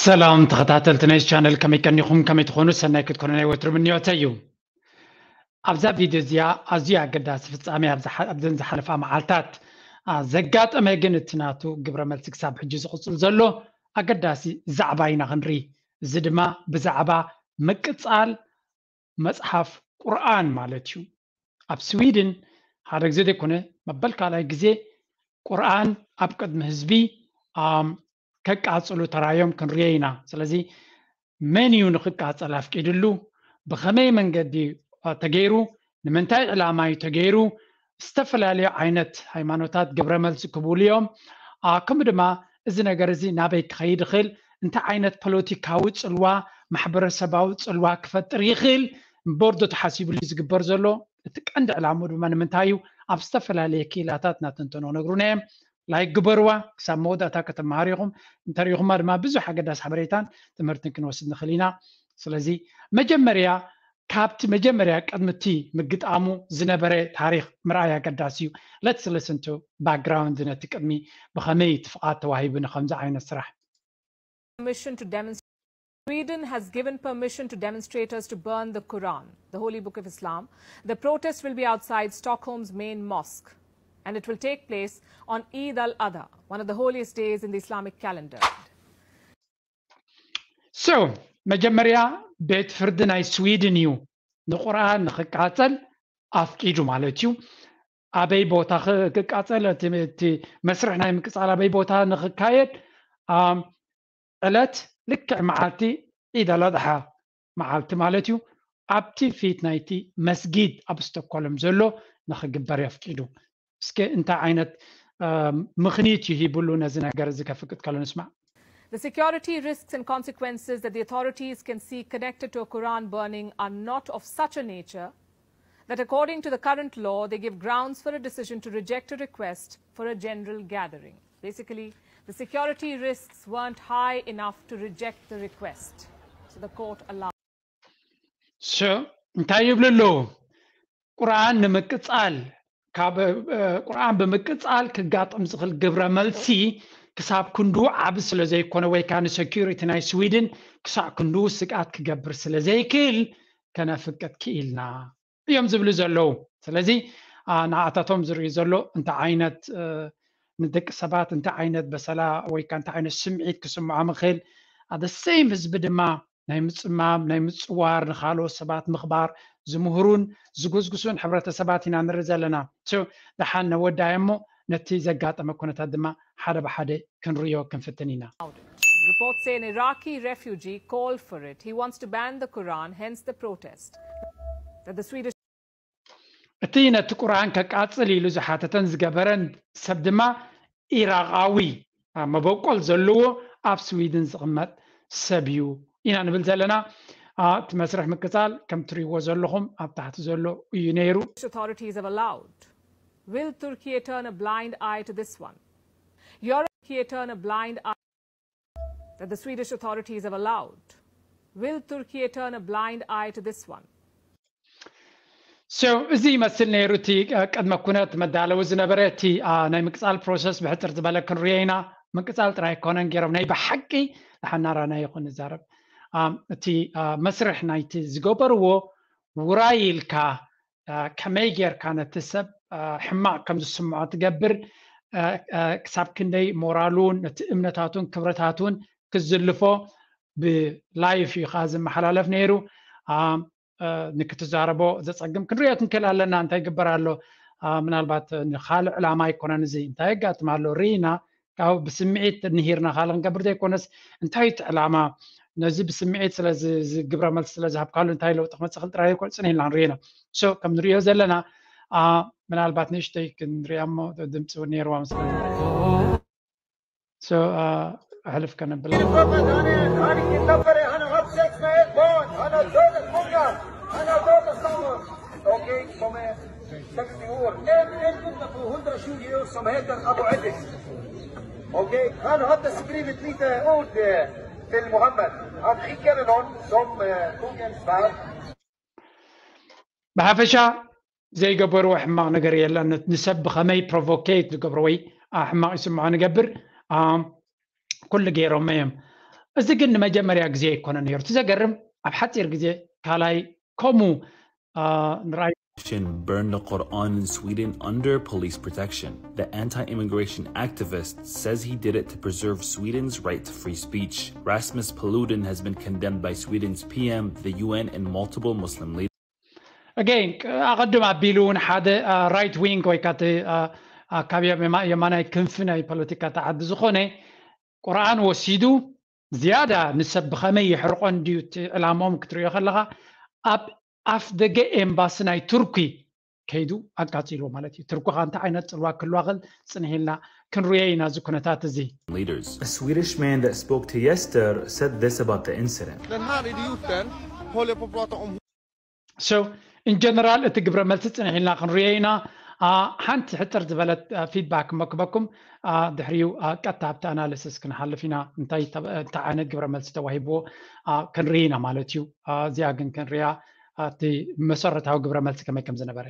ሰላም ተኸታተልቲ ናይ ቻነል፣ ከመይ ቀኒኹም? ከመይ ትኾኑ? ሰናይ ክትኮኑ ናይ ወትሩ ምንዮተይ እዩ። ኣብዛ ቪድዮ እዚኣ ኣዝዩ ኣገዳሲ ፍጻሜ ኣብዘን ዝሓለፋ መዓልታት ዘጋጠመ፣ ግን እቲ ናቱ ግብረ መልሲ ክሳብ ሕጂ ዝቕጽል ዘሎ ኣገዳሲ ዛዕባ ኢና ክንርኢ። እዚ ድማ ብዛዕባ ምቅጻል መጽሓፍ ቁርኣን ማለት እዩ። ኣብ ስዊድን ሓደ ግዜ ዘይኮነ መበል ካልኣይ ግዜ ቁርኣን ኣብ ቅድሚ ህዝቢ ከቃጽሉ ተራዮም ክንርዮ ኢና። ስለዚ መን እዩ ንክቃጸል ኣፍቂድሉ? ብኸመይ መንገዲ ተገይሩ? ንምንታይ ዕላማ እዩ ተገይሩ? ዝተፈላለዩ ዓይነት ሃይማኖታት ግብረ መልሲ ክብሉ እዮም። ከምኡ ድማ እዚ ነገር እዚ ናበይ ክኸይድ ይኽእል? እንታይ ዓይነት ፖለቲካዊ ጽልዋ፣ ማሕበረሰባዊ ጽልዋ ክፈጥር ይኽእል? እምበርዶ ተሓሲብሉ ዝግበር ዘሎ? እቲ ቀንዲ ዕላምኡ ድማ ንምንታይ እዩ? ኣብ ዝተፈላለየ ክኢላታት እናተንተኑ ክነግሩና እዮም። ላይክ ግበርዋ፣ ክሳብ መወዳእታ ከተመሃሩ ኢኹም። እንተሪኢኹማ ድማ ብዙሕ ኣገዳሲ ሓበሬታን ትምህርትን ክንወስድ ንኽእል ኢና። ስለዚ መጀመርያ ካብቲ መጀመርያ ቅድሚ እቲ ምግጣሙ ዝነበረ ታሪኽ ምርኣይ ኣገዳሲ እዩ። Let's listen to background፣ ነቲ ቅድሚ ብኸመይ እቲ ፍቓድ ተዋሂቡ ንኸምዚ ዓይነት ስራሕ። Permission to demonstrate. Sweden has given permission to demonstrators to burn the Quran, the holy book of Islam. The protest will be outside Stockholm's main mosque, and it will take place on Eid al-Adha, one of the holiest days in the Islamic calendar. So መጀመርያ ቤት ፍርዲ ናይ ስዊድን እዩ ንቁርኣን ንክቃጸል ኣፍቂዱ ማለት እዩ። ኣበይ ቦታ ክቃጸል፣ እቲ መስርሕ ናይ ምቅጻል ኣበይ ቦታ ንክካየድ ዕለት ልክዕ መዓልቲ ዒድ ኣልኣድሓ መዓልቲ ማለት እዩ ኣብቲ ፊት ናይቲ መስጊድ ኣብ ስቶኮልም ዘሎ ንክግበር የፍቂዱ። እስከ እንታይ ዓይነት ምኽኒት እዩ ሂብሉ ነዚ ነገር እዚ ከፍቅድ ከሎ ንስማዕ። The security risks and consequences that the authorities can see connected to a Quran burning are not of such a nature that, according to the current law, they give grounds for a decision to reject a request for a general gathering. Basically, the security risks weren't high enough to reject the request, so the court allowed. So እንታይ ይብሉ ኣለዉ? ቁርኣን ንምቅጻል ካብ ቁርኣን ብምቅጻል ክጋጥም ዝኽእል ግብረ መልሲ ክሳብ ክንዱ ዓቢ ስለ ዘይኮነ ወይ ከዓ ንሰኪሪቲ ናይ ስዊድን ክሳዕ ክንዱ ስግኣት ክገብር ስለ ዘይክእል ከነፍቅድ ክኢልና እዮም ዝብሉ ዘለዉ። ስለዚ ንኣታቶም ዝርኢ ዘሎ እንታይ ዓይነት ንደቂ ሰባት እንታይ ዓይነት በሰላ ወይ ከዓ እንታይ ዓይነት ስምዒት ክስምዖም ይኽእል። ኣደ ሴም ህዝቢ ድማ ናይ ምጽማም ናይ ምጽዋር ንካልኦት ሰባት ምኽባር ዝምህሩን ዝጉስጉሱን ሕብረተሰባት ኢና ንርኢ ዘለና። ደሓን ነወዳይ እሞ ነቲ ዘጋጠመ ኩነታት ድማ ሓደ ብሓደ ክንርእዮ ክንፍትን ኢና። Reports say an Iraqi refugee called for it. He wants to ban the Quran, hence the protest. That the Swedish እቲ ነቲ ቁርኣን ከቃጽል ኢሉ ዝሓተተን ዝገበረን ሰብ ድማ ኢራቓዊ መበቆል ዘለዎ ኣብ ስዊድን ዝቕመጥ ሰብ እዩ ኢና ንብል ዘለና። እቲ መስርሕ ምቅጻል ከም ትርእይዎ ዘለኹም ኣብ ታሕቲ ዘሎ እዩ ነይሩ። Authorities have allowed. Will Turkey turn a blind eye to this one? Europe turn a blind eye that the Swedish authorities have allowed. Will Turkey turn a blind eye to this one? So እዚ ይመስል ነይሩ እቲ ቅድመ ኩነት መዳለዊ ዝነበረ። እቲ ናይ ምቅጻል ፕሮሰስ ብሕጽር ዝበለ ክንርዮ ኢና። ምቅጻል ጥራይ ኣይኮነን ገይሮም ናይ ብሓቂ ሓናራና ይኹን ንዛረብ እቲ መስርሕ ናይቲ ዝገበርዎ ውራይ ኢልካ ከመይ ጌርካ ነቲ ሰብ ሕማቕ ከም ዝስምዖ ትገብር፣ ክሳብ ክንደይ ሞራሉን ነቲ እምነታቱን ክብረታቱን ክዝልፎ ብላይፍ እዩ ከዓ ዝመሓላለፍ ነይሩ። ንክትዛረቦ ዘፀግም ክንሪኦ ክንክእል ኣለና። እንታይ ይግበር ኣሎ? ምናልባት ንካልእ ዕላማ ኣይኮነን። እዚ እንታይ የጋጥም ኣሎ ርኢና ካብ ብስምዒት ንሂርና ካልእ ክንገብር ዘይኮነስ እንታይ እቲ ዕላማ ነዚ ብስምዒት ስለዚ ግብረ መልሲ ስለ ዝሃብካሉ እንታይ ለውጢ ክመፅእ ክእል ጥራይ ይኮን ፅን ኢልና ንሪኢና። So ከም ንሪኦ ዘለና ምናልባት ንእሽተይ ክንሪኣ እሞ ድምፂ እውን ነይርዋ መስለኒ። So ኣሕልፍ ከነብል Sextiour. En, en kunde på hundratjugo år som heter Abu Edis. Okej, han hade skrivit lite ord eh, till Muhammed. Han skickade någon som eh, tog en svärd. ብሓፈሻ ዘይገበርዎ ሕማቕ ነገር የለን። ንሰብ ብኸመይ ፕሮቮኬት ዝገብሮ ወይ ሕማቕ ይስምዖ ንገብር ኩሉ ገይሮሞ እዮም። እዚ ግን ንመጀመርያ ግዜ ኣይኮነ ነይሩ። እቲ ዘገርም ኣብ ሓፂር ግዜ ካልኣይ ከምኡ ንራይ Burned the Quran in Sweden under police protection. The anti immigration activist says he did it to preserve Sweden's right to free speech. Rasmus Paludan has been condemned by Sweden's P M, the U N, and multiple Muslim leaders. Again ኣቐድም ኣቢሉ እውን ሓደ right wing ወይ ካቲ ካብ የማናይ ክንፊ ናይ ፖለቲካ ተዓዲ ዝኾነ ቁርኣን ወሲዱ ዝያዳ ንሰብ ብኸመይ የሕርቖ እንድዩ እቲ ዕላምኦም ክትሪኦ ከለኻ ኣብ ኣፍ ደገ ኤምባሲ ናይ ቱርኪ ከይዱ ኣቃፂልዎ ማለት እዩ። ቱርኪ ኸዓ እንታይ ዓይነት ፅልዋ ክህልዋ ክል ፅንሕ ኢልና ክንሪኦ ኢና እዚ ኩነታት እዚ። Leaders. A Swedish man that spoke to Jesper said this about the incident. Den här idioten håller på att prata om So in general እቲ ግብረ መልሲ ፅንሕ ኢልና ክንሪኦ ኢና። ሓንቲ ሕፅር ዝበለት feedback መክበኩም ድሕሪኡ ቀጥታ ኣብቲ analysis ክንሓልፍ ኢና። እንታይ ዓይነት ግብረ መልሲ ተዋሂብዎ ክንርኢ ኢና ማለት እዩ። እዚኣ ግን ክንሪኣ እቲ መሰረታዊ ግብረ መልሲ ከመይ ከም ዝነበረ።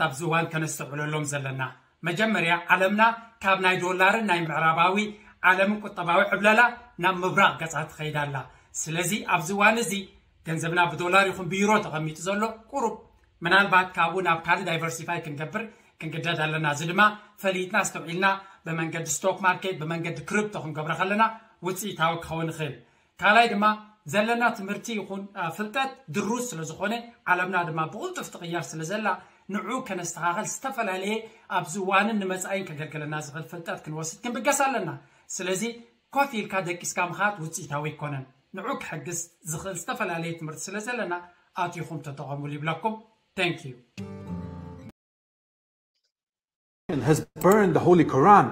ኣብዚ እዋን ከነስተብዕለሎም ዘለና፣ መጀመርያ ዓለምና ካብ ናይ ዶላርን ናይ ምዕራባዊ ዓለምን ቁጠባዊ ዕብለላ ናብ ምብራቕ ገጻ ትኸይድ ኣላ። ስለዚ ኣብዚ እዋን እዚ ገንዘብና ብዶላር ይኹን ብዩሮ ተቐሚጡ ዘሎ ቁሩብ ምናልባት ካብኡ ናብ ካልእ diversify ክንገብር ክንግደድ ኣለና። እዚ ድማ ፈሊጥና ኣስተውዒልና ብመንገዲ stock market ብመንገዲ crypto ክንገብሮ ከለና ውፅኢታዊ ክኸውን ይኽእል። ካልኣይ ድማ ዘለና ትምህርቲ ይኹን ፍልጠት ድሩት ስለ ዝኾነ ዓለምና ድማ ብቕልጡፍ ትቕየር ስለ ዘላ ንዑ ከነስተኻኸል ዝተፈላለየ ኣብዚ እዋንን ንመጻኢን ከገልግለና ዝኽእል ፍልጠት ክንወስድ ክንብገስ ኣለና። ስለዚ ኮፍ ኢልካ ደቂስካ ምኻድ ውፅኢታዊ ኣይኮነን። ንዑ ክሕግዝ ዝኽእል ዝተፈላለየ ትምህርቲ ስለ ዘለና ኣቲኹም ተጠቐሙሉ ይብለኩም። Thank you. Has burned the Holy Quran.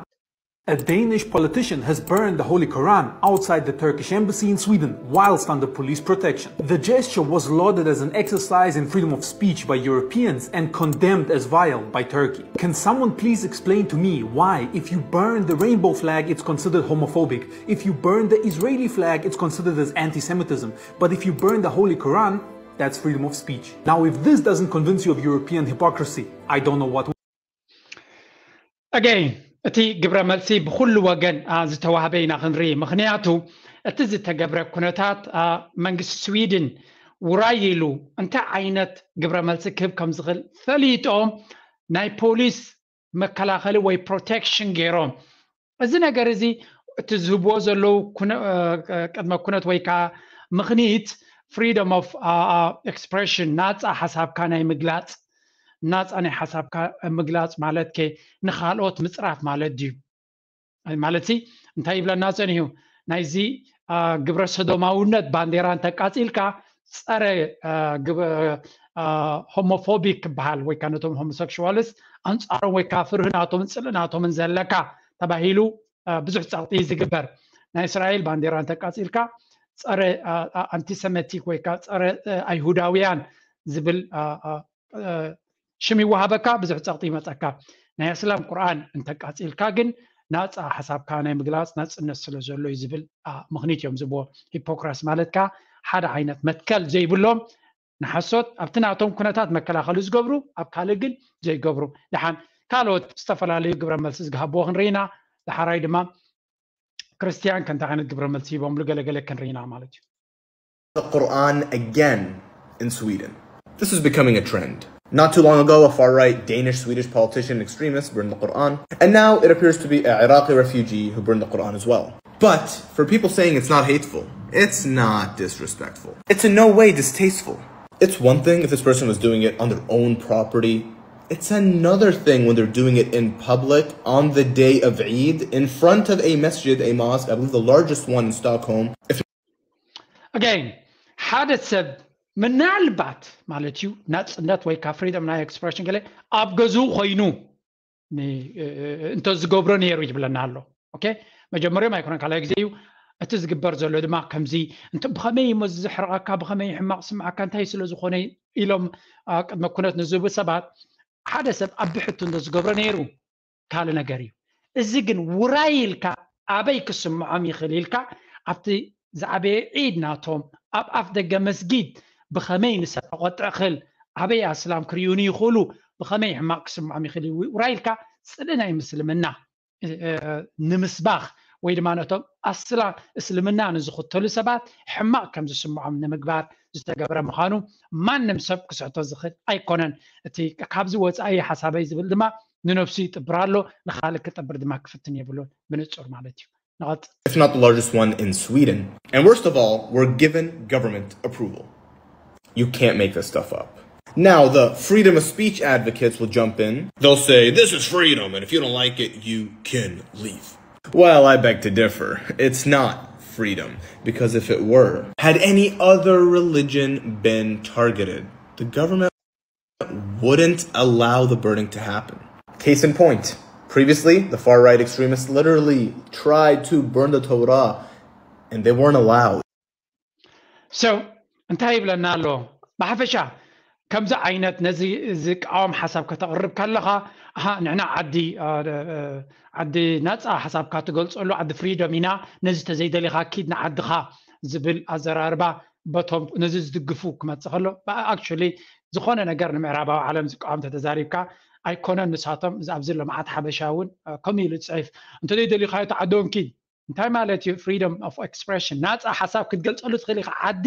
A Danish politician has burned the Holy Quran outside the Turkish embassy in Sweden whilst under police protection. The gesture was lauded as an exercise in freedom of speech by Europeans and condemned as vile by Turkey. Can someone please explain to me why, if you burn the rainbow flag, it's considered homophobic? If you burn the Israeli flag, it's considered as anti Semitism. But if you burn the Holy Quran, that's freedom of speech. Now, if this doesn't convince you of European hypocrisy, I don't know what. Again, እቲ ግብረ መልሲ ብኹሉ ወገን ዝተዋህበ ኢና ክንርኢ። ምኽንያቱ እቲ ዝተገብረ ኩነታት መንግስቲ ስዊድን ውራይ ኢሉ እንታይ ዓይነት ግብረ መልሲ ክህብ ከም ዝኽእል ፈሊጦም ናይ ፖሊስ መከላኸሊ ወይ protection ገይሮም። እዚ ነገር እዚ እቲ ዝህብዎ ዘለዉ ቅድመ ኩነት ወይ ከዓ ምኽኒት freedom of expression፣ ናፃ ሓሳብካ ናይ ምግላፅ፣ ናፃ ናይ ሓሳብካ ምግላፅ ማለት ከ ንኻልኦት ምፅራፍ ማለት ድዩ? ማለት ሲ እንታይ ይብለና ፀኒሑ? ናይዚ ግብረ ሰዶማውነት ባንዴራ እንተቃፂልካ ፀረ homophobic ክበሃል ወይ ከዓ ነቶም homosexuals ኣንፃሮም ወይ ከዓ ፍርሂ ናቶምን ፅልኢ ናቶምን ዘለካ ተባሂሉ ብዙሕ ፀቕጢ ዝግበር። ናይ እስራኤል ባንዴራ እንተቃፂልካ ፀረ anti Semitic ወይ ከዓ ፀረ ኣይሁዳውያን ዝብል ሽም ይወሃበካ፣ ብዙሕ ፀቕጢ ይመፀካ። ናይ ኣስላም ቁርኣን እንተቃፂልካ ግን ናፃ ሓሳብካ ናይ ምግላፅ ናፅነት ስለ ዘሎ እዩ ዝብል ምኽኒት እዮም ዝብዎ። ሂፖክራሲ ማለት ከዓ ሓደ ዓይነት መትከል ዘይብሎም ንሓሶት ኣብቲ ናቶም ኩነታት መከላኸሊ ዝገብሩ ኣብ ካልእ ግን ዘይገብሩ። ደሓን ካልኦት ዝተፈላለዩ ግብረ መልሲ ዝግሃብዎ ክንርኢና። ደሓራይ ድማ ክርስቲያን ከንታ ዓይነት ግብረ መልሲ ሂቦምሉ ገለገለ ክንርኢና ማለት እዩ። The Quran again in Sweden. This is becoming a trend. Not too long ago, a far right Danish Swedish politician and extremist burned the Quran, and now it appears to be an Iraqi refugee who burned the Quran as well. But for people saying it's not hateful, it's not disrespectful. It's in no way distasteful. It's one thing if this person was doing it on their own property. It's another thing when they're doing it in public on the day of Eid in front of a masjid, a mosque, I believe the largest one in Stockholm. If Again ሓደ ሰብ ምናልባት ማለት እዩ ናፅነት ወይ ከዓ freedom ናይ expression ገለ ኣብ ገዝኡ ኮይኑ እንተ ዝገብሮ ነይሩ ይብለና ኣሎ። ኦኬ፣ መጀመርዮም ኣይኮነን ካልኣይ ግዜ እዩ። እቲ ዝግበር ዘሎ ድማ ከምዚ እንተ ብኸመይ እሞ ዝሕርቐካ፣ ብኸመይ ሕማቕ ስምዓካ፣ እንታይ ስለ ዝኾነ ኢሎም ቅድመ ኩነት ንዝህቡ ሰባት ሓደ ሰብ ኣብ ብሕቱ እንተ ዝገብሮ ነይሩ ካልእ ነገር እዩ። እዚ ግን ውራይ ኢልካ ኣበይ ክስምዖም ይኽእል ኢልካ ኣብቲ ዝዓበየ ዒድ ናቶም ኣብ ኣፍ ደገ መስጊድ ብኸመይ ንሰብ ክቆጥዕ ክእል፣ ኣበይ ኣስላም ክርእዩኒ ይኽእሉ፣ ብኸመይ ሕማቕ ክስምዖም ይኽእል እዩ፣ ውራይ ኢልካ ጽልኢ ናይ ምስልምና ንምስባኽ ወይ ድማ ነቶም ኣስላ እስልምና ንዝኽተሉ ሰባት ሕማቕ ከም ዝስምዖም ንምግባር ዝተገብረ ምዃኑ ማንም ሰብ ክስሕቶ ዝኽእል ኣይኮነን። እቲ ካብዚ ወፃኢ ሓሳበይ ዝብል ድማ ንነብሱ ይጥብር ኣሎ፣ ንኻልእ ክጥብር ድማ ክፍትን የብሉን። ብንጹር ማለት እዩ። ንቐጽል። If not the largest one in Sweden. And worst of all, we're given government approval. You can't make this stuff up. Now, the freedom of speech advocates will jump in. They'll say, "This is freedom, and if you don't like it, you can leave." Well, I beg to differ. It's not freedom, because if it were, had any other religion been targeted, the government wouldn't allow the burning to happen. Case in point, previously, the far right extremists literally tried to burn the Torah, and they weren't allowed. So እንታይ ይብለና ኣሎ? ብሓፈሻ ከምዚ ዓይነት ነዚ ዝቃወም ሓሳብ ከተቕርብ ከለኻ፣ ኣሃ፣ ንሕና ዓዲ ዓዲ ናፃ ሓሳብካ ትገልፀሉ ዓዲ ፍሪደም ኢና፣ ነዚ ተዘይደሊኻ ኪድ ንዓድኻ ዝብል ኣዘራርባ በቶም ነዚ ዝድግፉ ክመፅእ ከሎ፣ ኣክቹሊ ዝኾነ ነገር ንምዕራባዊ ዓለም ዝቃወም ተተዛሪብካ ኣይኮነን። ንሳቶም ኣብዚ ኣሎ መዓት ሓበሻ እውን ከምኡ ኢሉ ፅሒፍ፣ እንተዘይደሊኻዮ ተዓዶም ኪድ። እንታይ ማለት እዩ ፍሪደም ኦፍ ኤክስፕሬሽን? ናፃ ሓሳብ ክትገልፀሉ ትኽእል ኢኻ። ዓዲ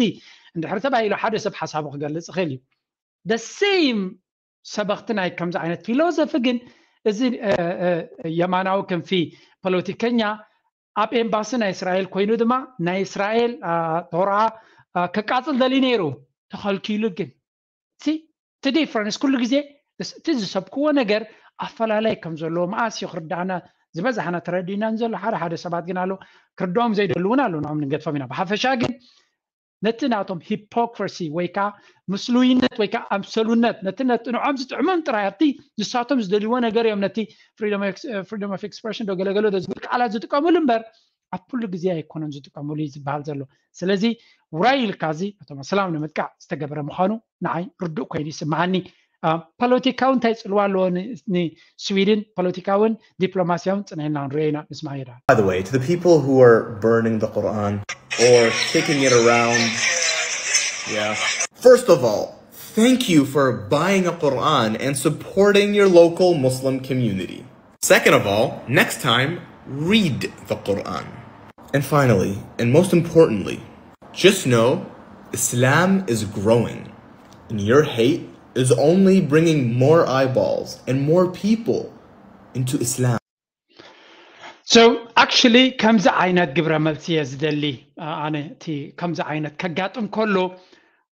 እንድሕር ተባሂሉ ሓደ ሰብ ሓሳቡ ክገልፅ ይኽእል እዩ። The same ሰበኽቲ ናይ ከምዚ ዓይነት ፊሎሶፊ ግን እዚ የማናዊ ክንፊ ፖለቲከኛ ኣብ ኤምባሲ ናይ እስራኤል ኮይኑ ድማ ናይ እስራኤል ቶራ ከቃፅል ደሊ ነይሩ፣ ተኸልኪሉ። ግን እቲ ዲፍረንስ ኩሉ ግዜ እቲ ዝሰብክዎ ነገር ኣፈላለይ ከም ዘለዎ መኣስ እዩ ክርዳእና ዝበዛሕና ተረዲእናን ዘሎ። ሓደ ሓደ ሰባት ግን ኣለዉ ክርድኦም ዘይደልውን ኣለዉ፣ ንኦም ንገድፎም ኢና። ብሓፈሻ ግን ነቲ ናቶም ሂፖክሪሲ ወይ ከዓ ምስሉይነት ወይ ከዓ ኣምሰሉነት ነቲ ነቲ ንዖም ዝጥዕሞም ጥራይ ኣብቲ ንሳቶም ዝደልይዎ ነገር እዮም ነቲ ፍሪደም ኦፍ ኤክስፕሬሽን ዶ ገለገሎ ዶ ዝብል ቃላት ዝጥቀምሉ እምበር ኣብ ኩሉ ግዜ ኣይኮነን ዝጥቀምሉ እዩ ዝበሃል ዘሎ። ስለዚ ውራይ ኢልካ እዚ ነቶም ኣስላም ንምጥቃዕ ዝተገበረ ምዃኑ ንዓይ ርዱእ ኮይኑ ይስምዓኒ። ፖለቲካዊ እንታይ ፅልዋ ኣለዎ ንስዊድን? ፖለቲካውን ዲፕሎማሲያውን ፅንዕና ንሪኦ ኢና። ንስማዕ የዳ By the way, to the people who are burning the Quran or kicking it around, yeah. First of all, thank you for buying a Quran and supporting your local Muslim community. Second of all, next time, read the Quran. And finally, and most importantly, just know Islam is growing, and your hate is only bringing more eyeballs and more people into Islam. So actually ከምዚ ዓይነት ግብረ መልሲ እየ ዝደሊ። ኣነ እቲ ከምዚ ዓይነት ከጋጥም ከሎ፣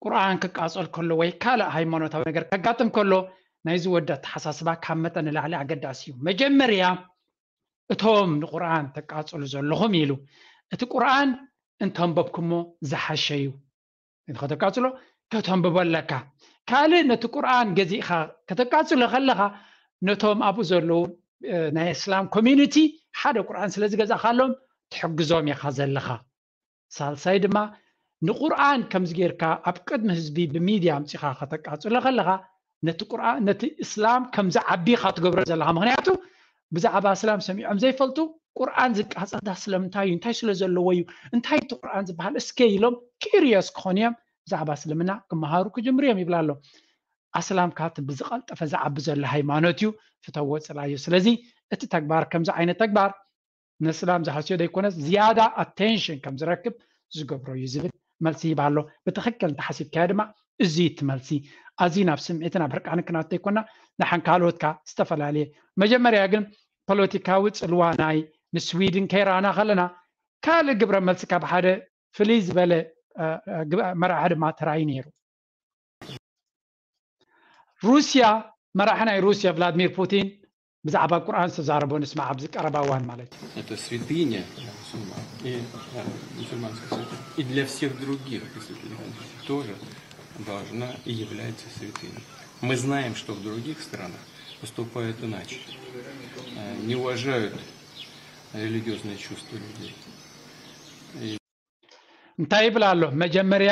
ቁርኣን ክቃጸል ከሎ ወይ ካልእ ሃይማኖታዊ ነገር ከጋጥም ከሎ፣ ናይዚ ወዲ ኣተሓሳስባ ካብ መጠን ንላዕሊ ኣገዳሲ እዩ። መጀመርያ እቶም ንቁርኣን ተቃጽሉ ዘለኹም ኢሉ፣ እቲ ቁርኣን እንተንበብኩሞ ዝሓሸ እዩ። ከተቃጽሎ ከተንብቦ ኣለካ። ካልእ ነቲ ቁርኣን ገዚእኻ ከተቃጽሎ ከለኻ ነቶም ኣብኡ ዘለዉ ናይ እስላም ኮሚኒቲ ሓደ ቁርኣን ስለ ዝገዛእካሎም ትሕግዞም ኢኻ ዘለኻ። ሳልሳይ ድማ ንቁርኣን ከምዚ ጌርካ ኣብ ቅድሚ ህዝቢ ብሚድያ ኣምጺኻ ከተቃጽሎ ከለኻ ነቲ ቁርኣን ነቲ እስላም ከምዚ ዓቢ ኢኻ ትገብሮ ዘለኻ። ምኽንያቱ ብዛዕባ እስላም ሰሚዖም ዘይፈልጡ ቁርኣን ዝቃጸል ዳ ስለምንታይ እዩ? እንታይ ስለ ዘለዎ እዩ? እንታይ እቲ ቁርኣን ዝበሃል እስከ ኢሎም ኪሪየስ ክኾኑ እዮም። ብዛዕባ እስልምና ክመሃሩ ክጅምሩ እዮም ይብላ ኣሎ። ኣስላም ካብቲ ብዝቐልጠፈ ዝዓቢ ዘሎ ሃይማኖት እዩ። ፍተዎ፣ ጽላዮ። ስለዚ እቲ ተግባር ከምዚ ዓይነት ተግባር ንእስላም ዝሃስዮ ዘይኮነስ ዝያዳ ኣቴንሽን ከም ዝረክብ ዝገብሮ እዩ ዝብል መልሲ ይህብ ኣሎ። ብትኽክል እንተሓሲብካዮ ድማ እዚ እቲ መልሲ። ኣዝዩ ናብ ስምዒትን ኣብ ሕርቃንን ክናቶ ኣይኮና፣ ንሓን ካልኦትካ ዝተፈላለየ። መጀመርያ ግን ፖለቲካዊ ጽልዋ ናይ ንስዊድን ከይረኣና ከለና ካልእ ግብረ መልሲ ካብ ሓደ ፍልይ ዝበለ መራሒ ድማ ተራእዩ ነይሩ። ሩስያ መራሒ ናይ ሩስያ ቭላድሚር ፑቲን ብዛዕባ ቁርኣን ዝተዛረቦ ንስማዕ ኣብዚ ቀረባ እዋን ማለት እዩ። Это святыня для мусульман и для мусульманских святых, и для всех других, если ты не знаешь, тоже должна и является святыней. Мы знаем, что в других странах поступают иначе, э, не уважают религиозные чувства людей. እንታይ ይብል ኣሎ? መጀመርያ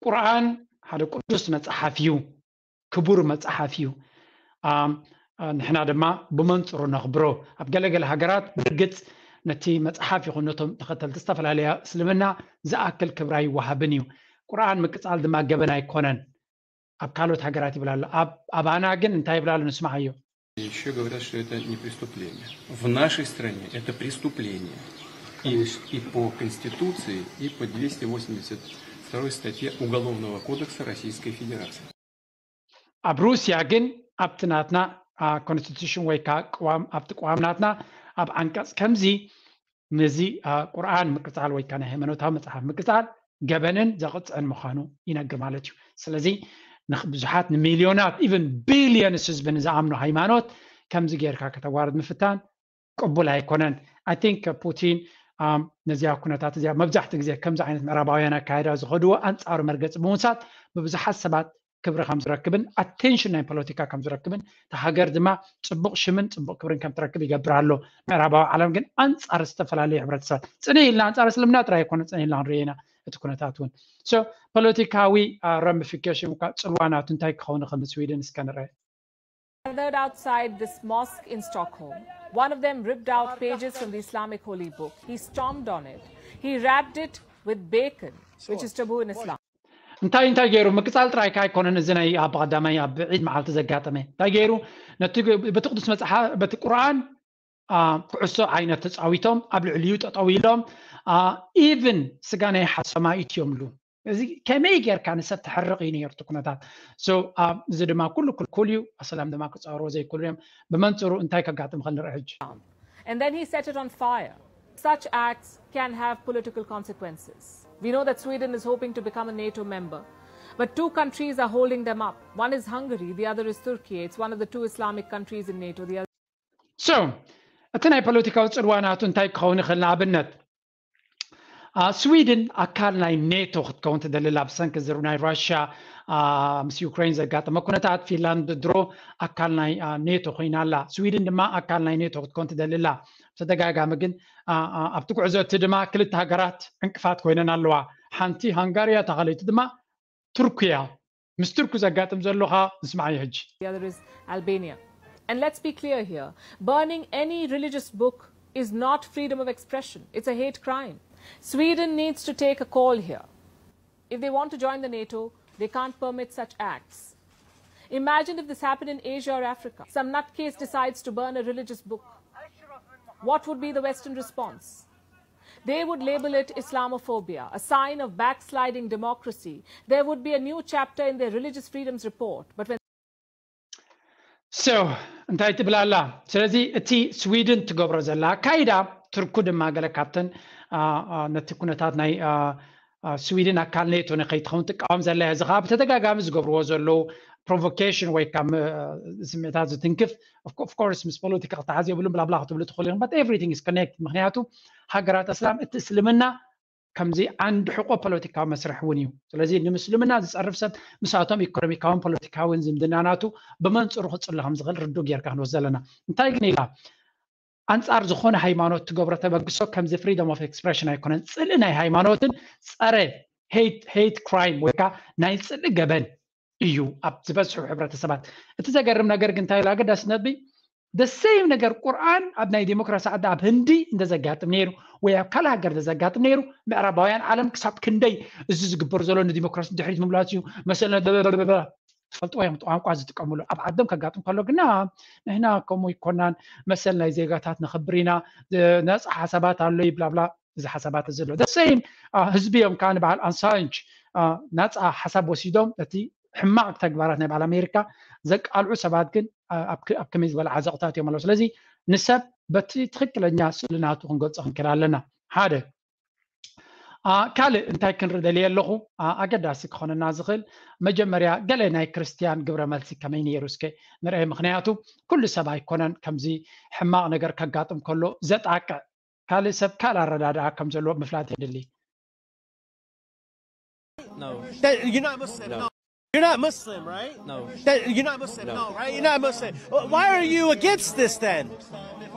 ቁርኣን ሓደ ቅዱስ መጽሓፍ እዩ፣ ክቡር መጽሓፍ እዩ። ንሕና ድማ ብመንጽሩ ነኽብሮ። ኣብ ገለገለ ሃገራት ብርግጽ ነቲ መጽሓፍ ይኹን ነቶም ተኸተልቲ ዝተፈላለያ እስልምና ዝኣክል ክብሪ ኣይወሃብን እዩ። ቁርኣን ምቅጻል ድማ ገበን ኣይኮነን ኣብ ካልኦት ሃገራት ይብል ኣሎ። ኣባና ግን እንታይ ይብል ኣሎ? ንስማዓዮ። Еще говорят, что это не преступление. В нашей стране это преступление. И, и по Конституции, и по двести восемьдесят второй статье Уголовного кодекса Российской Федерации. ኣብ ሩስያ ግን ኣብቲ ናትና ኮንስቲቱሽን ወይ ከዓ ቅዋም ኣብቲ ቅዋም ናትና ኣብ ዓንቀፅ ከምዚ ነዚ ቁርኣን ምቅፃል ወይ ከዓ ናይ ሃይማኖታዊ መፅሓፍ ምቅፃል ገበንን ዘቕፅዕን ምዃኑ ይነግር ማለት እዩ። ስለዚ ብዙሓት ንሚልዮናት ኢቨን ቢልዮንስ ህዝቢ ንዝኣምኖ ሃይማኖት ከምዚ ጌርካ ከተዋርድ ምፍታን ቅቡል ኣይኮነን። I think ፑቲን ነዚኣ ኩነታት እዚኣ መብዛሕትኡ ግዜ ከምዚ ዓይነት ምዕራባውያን ኣካይዳ ዝኸድዎ ኣንፃሩ መርገፂ ብምውሳድ ብብዙሓት ሰባት ክብሪ ከም ዝረክብን ኣቴንሽን ናይ ፖለቲካ ከም ዝረክብን እታ ሃገር ድማ ፅቡቕ ሽምን ፅቡቕ ክብርን ከም ትረክብ ይገብር ኣሎ። ምዕራባዊ ዓለም ግን ኣንፃር ዝተፈላለዩ ሕብረተሰባት ፅንህ ኢልና ኣንፃር እስልምና ጥራይ ኣይኮነ ፅንህ ኢልና ክንሪኦ ኢና እቲ ኩነታት እውን ፖለቲካዊ ረሚፊኬሽን እኳ ፅልዋ ናቱ እንታይ ክኸውን ይኽእል ንስዊድን እስከ ንርአ። Gathered outside this mosque in Stockholm. One of them ripped out pages from the Islamic holy book. He stomped on it. He wrapped it with bacon, which is taboo in Islam. እንታይ እንታይ ገይሩ ምቅፃል ጥራይ ካ ኣይኮነን። እዚ ናይ ኣብ ቀዳማይ ኣብ ዒድ መዓልቲ ዘጋጠመ እንታይ ገይሩ ነቲ በቲ ቅዱስ መፅሓፍ በቲ ቁርኣን ኩዕሶ ዓይነት ተፃዊቶም ኣብ ልዕሊኡ ጠጠው ኢሎም ኢቭን ስጋ ናይ ሓሰማ ኢትዮምሉ እዚ ከመይ ጌርካ ንሰብ ተሕርቕ እዩ ነይሩ እቲ ኩነታት። እዚ ድማ ኩሉ ክልኩል እዩ። ኣሰላም ድማ ክፃወርዎ ዘይክእሉ እዮም። ብመንፅሩ እንታይ ከጋጥም ይኽእል ንርኢ ሕጂ። And then he set it on fire. Such acts can have political consequences. We know that Sweden is hoping to become a NATO member, but two countries are holding them up. One is Hungary, the other is Turkey. It's one of the two Islamic countries in NATO. The other so እቲ ናይ ፖለቲካዊ ፅልዋ ናቱ እንታይ ክኸውን ይኽእል? ንኣብነት ስዊድን ኣካል ናይ ኔቶ ክትከውን ትደሊ ኣላ። ብሰንኪ ዝሩ ናይ ራሽያ ምስ ዩክሬን ዘጋጠመ ኩነታት ፊንላንድ ድሮ ኣካል ናይ ኔቶ ኮይና ኣላ። ስዊድን ድማ ኣካል ናይ ኔቶ ክትከውን ትደሊ ኣላ። ብተደጋጋሚ ግን ኣብቲ ጉዕዞ እቲ ድማ ክልተ ሃገራት ዕንቅፋት ኮይነን ኣለዋ። ሓንቲ ሃንጋሪ እያ፣ እታ ካልኣይቲ ድማ ቱርኪ እያ። ምስ ቱርኪ ዘጋጥም ዘሎ ኸኣ ንስምዓዮ ሕጂ። The other is Albania. And let's be clear here, burning any religious book is not freedom of expression. It's a hate crime. Sweden needs to take a call here. If they want to join the NATO, they can't permit such acts. Imagine if this happened in Asia or Africa. Some nutcase decides to burn a religious book. What would be the Western response? They would label it Islamophobia, a sign of backsliding democracy. There would be a new chapter in their religious freedoms report. But when so እንታይ ትብል ኣላ? ስለዚ እቲ ስዊድን ትገብሮ ዘላ ኣካይዳ ቱርኩ ድማ ገለ ካብተን ነቲ ኩነታት ናይ ስዊድን ኣካል ኔቶ ንከይትኸውን ትቃወም ዘላ እያ። እዚ ከዓ ብተደጋጋሚ ዝገብርዎ ዘለዉ ፕሮቮኬሽን ወይ ከዓ ስምዒታት ዝትንክፍ ኦፍኮርስ ምስ ፖለቲካ ክተሓዝ የብሉን ብላብላ ክትብሉ ትኽእሉ ኢኹም። But everything is connected። ምክንያቱ ሃገራት ኣስላም እቲ እስልምና ከምዚ ዓንዲ ሕቆ ፖለቲካዊ መስርሕ እውን እዩ። ስለዚ ንምስልምና ዝፀርፍ ሰብ ምስኣቶም ኢኮኖሚካውን ፖለቲካውን ዝምድና ናቱ ብመንፅሩ ክፅሎ ከም ዝኽእል ርዱእ ጌርካ ክንወስድ ዘለና። እንታይ ግን ኢላ ኣንፃር ዝኾነ ሃይማኖት ትገብሮ ተበግሶ ከምዚ ፍሪደም ኦፍ ኤክስፕሬሽን ኣይኮነን። ፅልኢ ናይ ሃይማኖትን ፀረ ሄይት ክራይም ወይ ከዓ ናይ ፅልኢ ገበን እዩ ኣብ ዝበዝሑ ሕብረተሰባት። እቲ ዘገርም ነገር ግን እንታይ ኢላ ኣገዳሲ ነጥቢ the same ነገር ቁርኣን ኣብ ናይ ዲሞክራሲ ዓዲ ኣብ ህንዲ እንተዘጋጥም ነይሩ ወይ ኣብ ካልእ ሃገር እንተዘጋጥም ነይሩ ምዕራባውያን ዓለም ክሳብ ክንደይ እዚ ዝግበር ዘሎ ንዲሞክራሲ ድሕሪት ምምላስ እዩ መሰልና ትፈልጥዎ እዮም ቋንቋ ዝጥቀምሉ ኣብ ዓዶም ከጋጥም ከሎ ግና ንሕና ከምኡ ይኮናን መሰል ናይ ዜጋታት ነኽብር ኢና ነፃ ሓሳባት ኣሎ ይብላብላ እዚ ሓሳባት ዘሎ the same ህዝቢ እዮም ከዓ ንበዓል ኣሳንጅ ናፃ ሓሳብ ወሲዶም እቲ ሕማቕ ተግባራት ናይ በዓል ኣሜሪካ ዘቃልዑ ሰባት ግን ኣብ ከመይ ዝበለ ዓዘቕታት እዮም ኣለዉ። ስለዚ ንሰብ በቲ ትኽክለኛ ስእሊ ናቱ ክንገልፆ ክንክእል ኣለና። ሓደ ካልእ እንታይ ክንርኢ ደልየ ኣለኹ ኣገዳሲ ክኾነና ዝኽእል መጀመርያ ገለ ናይ ክርስትያን ግብረ መልሲ ከመይ ነይሩ እስከ ንርአ። ምክንያቱ ኩሉ ሰብ ኣይኮነን ከምዚ ሕማቕ ነገር ከጋጥም ከሎ ዘጣቅዕ ካልእ ሰብ ካልእ ኣረዳድኣ ከም ዘለዎ ምፍላጥ የድሊ። No. That, you know, I must say, no. You're not Muslim, right? No. That, you're not Muslim, no. Right? You're not Muslim. Wh- Why are you against this then?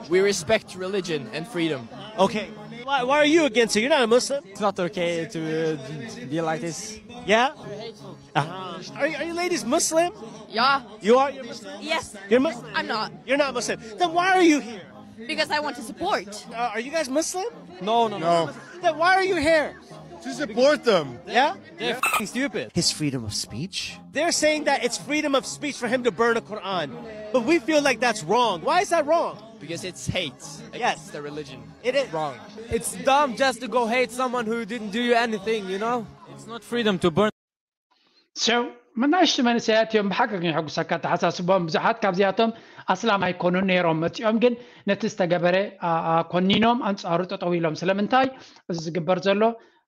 We respect religion and freedom. Okay. Why, why are you against it? You're not a Muslim. It's not okay to uh, be like this. Yeah? Uh-huh. Are, you- are you ladies Muslim? Yeah. You are? You're Muslim? Yes. You're Muslim? I'm not. You're not Muslim. Then why are you here? Because I want to support. Uh, are you guys Muslim? No, no, no. Then why are you here? To support them. Yeah? They're f***ing stupid. His freedom of speech? They're saying that it's freedom of speech for him to burn a Quran. But we feel like that's wrong. Why is that wrong? Because it's hate against Yes. the religion. It is. Wrong. It's dumb just to go hate someone who didn't do you anything, you know? It's not freedom to burn. So መናእሽቱ መንእሰያት እዮም ብሓቂ ግን የሐጉሰካ ኣተሓሳስቦም። ብዙሓት ካብዚኣቶም ኣስላም ኣይኮኑን ነይሮም መፂኦም፣ ግን ነቲ ዝተገበረ ኣ- ኣ- ኮኒኖም ኣንፃሩ ጠጠው ኢሎም። ስለምንታይ? እዚ ዝግበር ዘሎ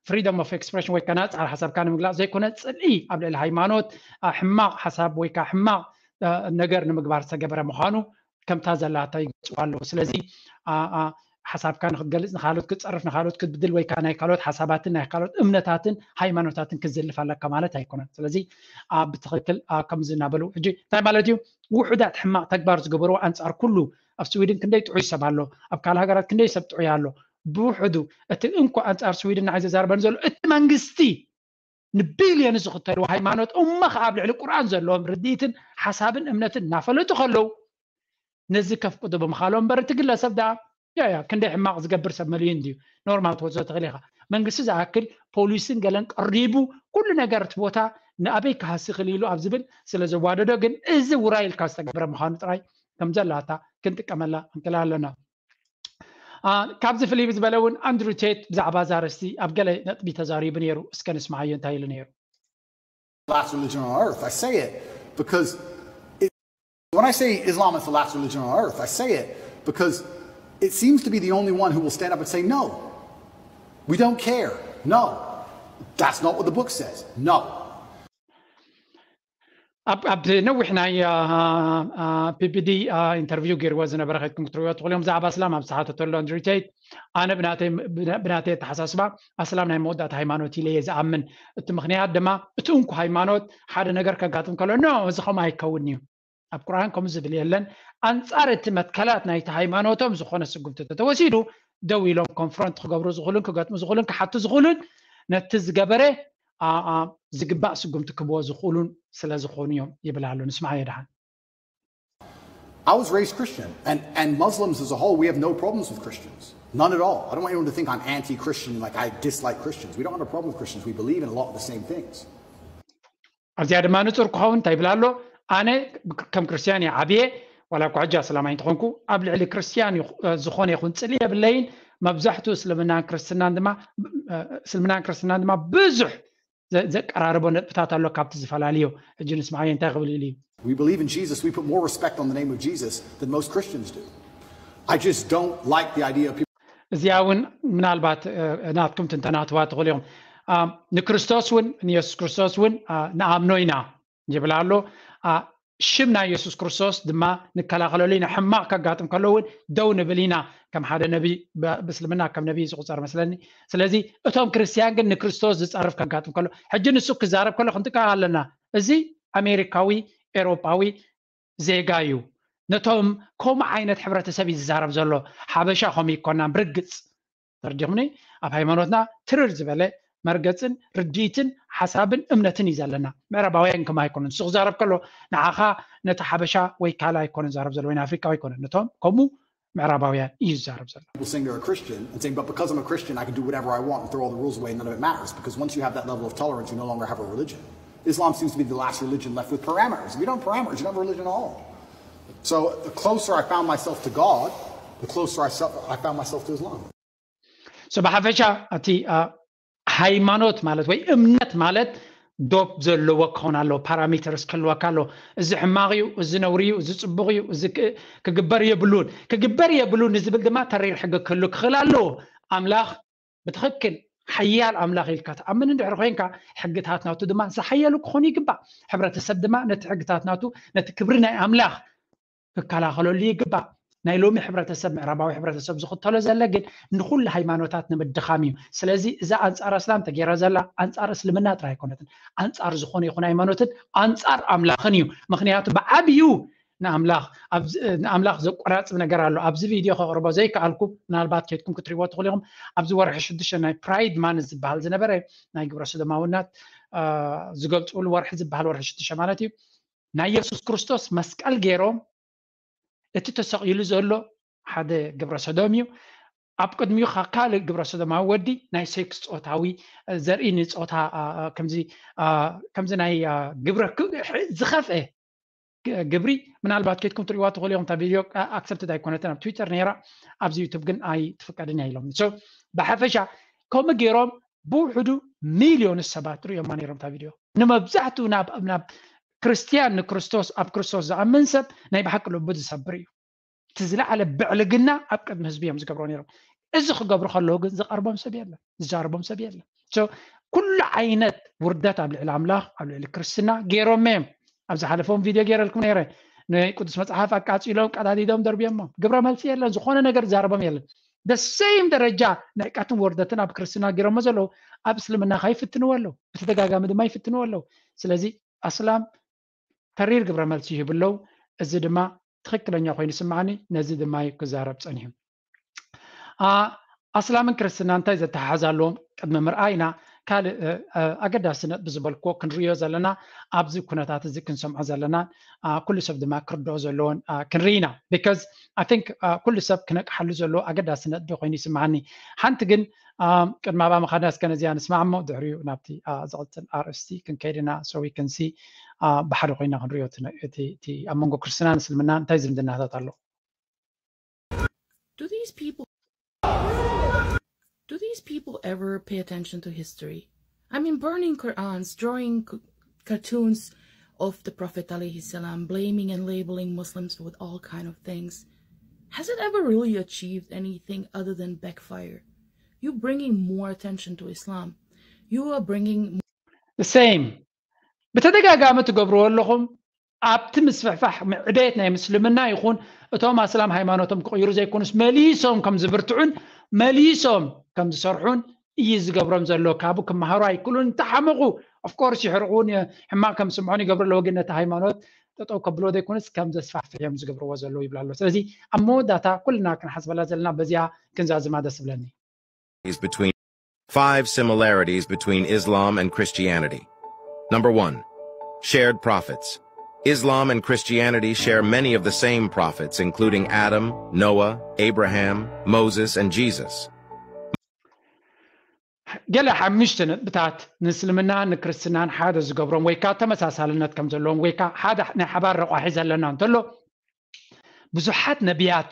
freedom of expression ወይ ከኣ ናፃ ሓሳብካ ንምግላፅ ዘይኮነ፣ ፅልኢ ኣብ ልዕሊ ሃይማኖት፣ ኣ፣ ሕማቕ ሓሳብ ወይ ከዓ ሕማቕ ኣ፣ ነገር ንምግባር ዝተገበረ ምዃኑ ከምታ ዘላታ ይገልፅዋ ኣለዉ። ስለዚ ኣ- ኣ- ሓሳብካ ንክትገልፅ፣ ንካልኦት ክትፀርፍ፣ ንካልኦት ክትብድል ወይ ከዓ ናይ ካልኦት ሓሳባትን ናይ ካልኦት እምነታትን ሃይማኖታትን ክትዝልፍ ኣለካ ማለት ኣይኮነን። ስለዚ ኣ፣ ብትክክል ኣ፣ ከምዚ እናበሉ ሕጂ እንታይ ማለት እዩ? ውሑዳት ሕማቕ ተግባር ዝገበርዎ ኣንፃር ኩሉ፣ ኣብ ስዊድን ክንደይ ጥዑይ ሰብ ኣሎ፣ ኣብ ካልእ ሃገራት ክንደይ ሰብ ጥዑይ ኣሎ። ብውሕዱ እቲ እንኮ ኣንፃር ስዊድን ንዓይ ዘዛርበኒ ዘሎ እቲ መንግስቲ ንቢልዮን ዝኽተልዎ ሃይማኖት እሞ ከዓ ኣብ ልዕሊ ቁርኣን ዘለዎም ርድኢትን ሓሳብን እምነትን እናፈለጡ ከለዉ ነዚ ከፍቅዱ ብምኻሎም እምበር እቲ ግለሰብ ደኣ ያ ያ ክንደይ ሕማቕ ዝገብር ሰብ መሊኡ እንድዩ። ኖርማል ትወስዶ ትኽእል ኢኻ። መንግስቲ ዝኣክል ፖሊስን ገለን ቀሪቡ ኩሉ ነገር እቲ ቦታ ንኣበይ ክሃሲ ክእል ኢሉ ኣብ ዝብል ስለ ዘዋደዶ ግን እዚ ውራይ ኢልካ ዝተገብረ ምዃኑ ጥራይ ከም ዘላታ ክንጥቀመላ እንክእል ኣለና። አ፣ ካብዚ ፍልይ ብዝበለ እውን ኣንድሩ ቴት ብዛዕባ እዛ ኣርእስቲ ኣብ ገለ ነጥቢ ተዛሪቡ ነይሩ። እስከ ንስምዓዮ እንታይ ኢሉ ነይሩ። Last religion on earth. I say it because it, when I say Islam is the last religion on earth, I say it because it seems to be the only one who will stand up and say, no, we don't care. No, that's not what the book says. No. ኣብ ኣብ ነዊሕ ናይ ፒቢዲ ኢንተርቪው ገይርዎ ዝነበረ ከድኩም ክትርእዮ ትኽእሉ እዮም። ብዛዕባ ኣስላም ኣብ ዝሓተተሉ ኣንድሩ ቴት ኣነ ብናተይ ብናተይ ኣተሓሳስባ ኣስላም ናይ መወዳእታ ሃይማኖት ኢለ እየ ዝኣምን። እቲ ምኽንያት ድማ እቲ እንኮ ሃይማኖት ሓደ ነገር ከጋጥም ከሎ ኖ እዚ ከምኡ ኣይከውን እዩ ኣብ ቁርኣን ከምኡ ዝብል የለን። ኣንጻር እቲ መትከላት ናይቲ ሃይማኖቶም ዝኾነ ስጉምቲ ተተወሲዱ ደው ኢሎም ኮንፍሮንት ክገብሩ ዝኽእሉን ክገጥሙ ዝኽእሉን ክሓቱ ዝኽእሉን ነቲ ዝገበረ ዝግባእ ስጉምቲ ክብዎ ዝኽእሉን ስለ ዝኾኑ እዮም ይብል ኣሎ። ንስምዓዮ ደሓን። I was raised Christian, and, and Muslims as a whole, we have no problems with Christians. None at all. I don't want anyone to think I'm anti Christian, like I dislike Christians. We don't have a problem with Christians. We believe in a lot of the same things. ኣብዚኣ ድማ ንጹር ክኸውን እንታይ ይብል ኣሎ? ኣነ ከም ክርስትያን እየ ዓብየ፣ ዋላ እኳ ሕጂ ኣስላማይ እንተኾንኩ ኣብ ልዕሊ ክርስትያን ዝኾነ ይኹን ጽልኢ የብለይን። መብዛሕትኡ እስልምናን ክርስትናን ድማ እስልምናን ክርስትናን ድማ ብዙሕ ዘቀራርቦ ነጥብታት ኣሎ ካብቲ ዝፈላለዮ። ሕጂ ንስምዓዮ እንታይ ክብል ኢሉ እዩ። We believe in Jesus. We put more respect on the name of Jesus than most Christians do. I just don't like the idea of people. እዚኣ እውን ምናልባት ናትኩም ትንተና ክትህባ ትኽእሉ ኢኹም። ንክርስቶስ እውን ንየሱስ ክርስቶስ እውን ንኣምኖ ኢና ይብል ኣሎ። ሽም ናይ የሱስ ክርስቶስ ድማ ንከላኸለሉ ኢና። ሕማቕ ከጋጥም ከሎ እውን ደው ንብል ኢና። ከም ሓደ ነቢ ብእስልምና ከም ነቢ ዝቁፀር መስለኒ። ስለዚ እቶም ክርስትያን ግን ንክርስቶስ ዝፀርፍ ከጋጥም ከሎ ሕጂ ንሱ ክዛረብ ከሎ ክንጥቀቕ ኣለና። እዚ ኣሜሪካዊ ኤሮጳዊ ዜጋ እዩ። ነቶም ከምኡ ዓይነት ሕብረተሰብ እዩ ዝዛረብ ዘሎ። ሓበሻ ከምኡ ይኮናን ብርግፅ ተረዲኹምኒ? ኣብ ሃይማኖትና ትርር ዝበለ መርገፅን ርድኢትን ሓሳብን እምነትን እዩ ዘለና። ምዕራባውያን ከም ኣይኮነን። ንሱ ክዛረብ ከሎ ንዓኻ ነቲ ሓበሻ ወይ ካልእ ኣይኮነን ዝዛረብ ዘሎ ወይ ንኣፍሪቃዊ ኣይኮነን። ነቶም ከምኡ ምዕራባውያን እዩ ዝዛረብ ዘሎ። People saying they're a Christian and saying, but because I'm a Christian, I can do whatever I want and throw all the rules away and none of it matters. Because once you have that level of tolerance, you no longer have a religion. Islam seems to be the last religion left with parameters. If you don't have parameters, you don't have a religion at all. So the closer I found myself to God, the closer I, self, I found myself to Islam. So ብሓፈሻ እቲ ሃይማኖት ማለት ወይ እምነት ማለት ዶብ ዘለዎ ክኸውን ኣለዎ። ፓራሜተርስ ክህልወካ ኣለዎ። እዚ ሕማቕ እዩ፣ እዚ ነውሪ እዩ፣ እዚ ፅቡቕ እዩ፣ እዚ ክግበር የብሉን፣ ክግበር የብሉን ንዝብል ድማ ተሪር ሕጊ ክህሉ ክኽእል ኣለዎ። ኣምላኽ ብትኽክል ሓያል ኣምላኽ ኢልካ ትኣምን እንድሕር ኮይንካ ሕግታት ናቱ ድማ ዝሓየሉ ክኾኑ ይግባእ። ሕብረተሰብ ድማ ነቲ ሕግታት ናቱ ነቲ ክብሪ ናይ ኣምላኽ ክከላኸለሉ ይግባእ። ናይ ሎሚ ሕብረተሰብ፣ ምዕራባዊ ሕብረተሰብ ዝኽተሎ ዘለ ግን ንኹሉ ሃይማኖታት ንምድኻም እዩ። ስለዚ እዛ ኣንጻር ኣስላም ተገይራ ዘላ ኣንጻር እስልምና ጥራይ ኣይኮነትን፣ ኣንጻር ዝኾነ ይኹን ሃይማኖትን ኣንጻር ኣምላኽን እዩ። ምክንያቱ ብዓብዩ ንኣምላኽ ንኣምላኽ ዘቆራጽብ ነገር ኣሎ። ኣብዚ ቪድዮ ከቕርቦ ዘይከኣልኩ፣ ምናልባት ኬድኩም ክትሪእዎ ትኽእሉ ኢኹም። ኣብዚ ወርሒ ሽዱሽተ ናይ ፕራይድ ማን ዝበሃል ዝነበረ ናይ ግብረ ሰዶማውነት ዝገልፅሉ ወርሒ ዝበሃል ወርሒ ሽዱሽተ ማለት እዩ። ናይ የሱስ ክርስቶስ መስቀል ገይሮም እቲ ተሰቒሉ ዘሎ ሓደ ግብረ ሰዶም እዩ። ኣብ ቅድሚኡ ካልእ ግብረ ሰዶማዊ ወዲ ናይ ሴክስ ፆታዊ ዘርኢ ንፆታ ከምዚ ናይ ግብረ ዝኸፍአ ግብሪ ምናልባት ኬድኩም ትሪእዋ ትኽእሉ ኢኹም። እታ ቪድዮ ኣክሰፕትድ ኣይኮነትን ኣብ ትዊተር ነይራ፣ ኣብዚ ዩቱብ ግን ኣይትፍቀድን እያ ኢሎም። ብሓፈሻ ከምኡ ገይሮም ብውሕዱ ሚልዮን ሰባት ርእዮማ ነይሮም እታ ቪድዮ። ንመብዛሕትኡ ናብ ክርስትያን ንክርስቶስ ኣብ ክርስቶስ ዝኣምን ሰብ ናይ ብሓቂ ልቡ ዝሰብር እዩ። እቲ ዝለዓለ ብዕልግና ኣብ ቅድሚ ህዝቢ እዮም ዝገብሮ ነይሮም። እዚ ክገብሩ ከለዉ ግን ዝቐርቦም ሰብ የለን፣ ዝዛረቦም ሰብ የለን። ኩሉ ዓይነት ውርደት ኣብ ልዕሊ ኣምላኽ ኣብ ልዕሊ ክርስትና ገይሮም እዮም። ኣብ ዝሓለፈውን ቪድዮ ገይረልኩም ነይረ። ንቅዱስ መጽሓፍ ኣቃጺሎም ቀዳዲዶም ደርብዮሞ። ግብረ መልሲ የለን፣ ዝኾነ ነገር ዝዛረቦም የለን። ደሰይም ደረጃ ንዕቀትን ወርደትን ኣብ ክርስትና ገይሮሞ ዘለዉ ኣብ እስልምና ከ ይፍትንዎ ኣለዉ፣ ብተደጋጋሚ ድማ ይፍትንዎ ኣለዉ። ስለዚ ኣስላም ተሪር ግብረ መልሲ ይህቡ ኣለዉ። እዚ ድማ ትኽክለኛ ኮይኑ ይስምዓኒ፣ ነዚ ድማ እዩ ክዛረብ ጸኒሑ። ኣስላምን ክርስትና እንታይ ዘተሓሓዝ ኣለዎም ቅድሚ ምርኣይና ካልእ ኣገዳሲ ነጥቢ ዝበልክዎ ክንርእዮ ዘለና ኣብዚ ኩነታት እዚ ክንሰምዖ ዘለና ኩሉ ሰብ ድማ ክርድኦ ዘለዎን ክንርኢ ኢና። Because I think ኩሉ ሰብ ክነቅሓሉ ዘለዎ ኣገዳሲ ነጥቢ ኮይኑ ይስምዓኒ። ሓንቲ ግን ቅድሚ ኣብኣ ምኻድና እስከ ነዚኣ ንስማዕ እሞ ድሕሪኡ ናብቲ ዝቕፅል ኣርእስቲ ክንከይድ ኢና። So we can see ብሓደ ኮይና ክንሪኦ እቲ ኣብ መንጎ ክርስትናን እስልምና እንታይ ዝምድናታት ኣሎ። Do these people do these people ever pay attention to history? I mean, burning Qurans, drawing cartoons of the Prophet alayhi salam, blaming and labeling Muslims with all kind of things. Has it ever really achieved anything other than backfire? You bringing more attention to Islam. You are bringing the same. ብተደጋጋሚ ትገብርዎ ኣለኹም። ኣብቲ ምስፍሕፋሕ ዕቤት ናይ ምስልምና ይኹን እቶም ኣስላም ሃይማኖቶም ክቕይሩ ዘይኮኑስ መሊሶም ከም ዝብርትዑን መሊሶም ከም ዝሰርሑን እዩ ዝገብሮም ዘሎ። ካብኡ ክመሃሩ ኣይክእሉን። እንተሓመቑ ኦፍኮርስ ይሕርቑን ሕማቕ ከም ስምዖን ይገብሩ ኣለዉ። ግን ነቲ ሃይማኖት ጠጠው ከብሎ ዘይኮኑስ ከም ዘስፋሕፍሕ እዮም ዝገብርዎ ዘለዉ ይብላ ኣሎ። ስለዚ ኣብ መወዳእታ ኩልና ክንሓስበላ ዘለና በዚኣ ክንዛዝማ ደስ ብለኒ። between five similarities between Islam and Christianity. Number one, shared prophets. Islam and Christianity share many of the same prophets, including Adam, Noah, Abraham, Moses, and Jesus. ገለ ሓሙሽተ ነጥብታት ንእስልምናን ንክርስትናን ሓደ ዝገብሮም ወይ ከዓ ተመሳሳልነት ከም ዘለዎም ወይ ከዓ ሓደ ናይ ሓባር ረቋሒ ዘለና እንተሎ ብዙሓት ነቢያት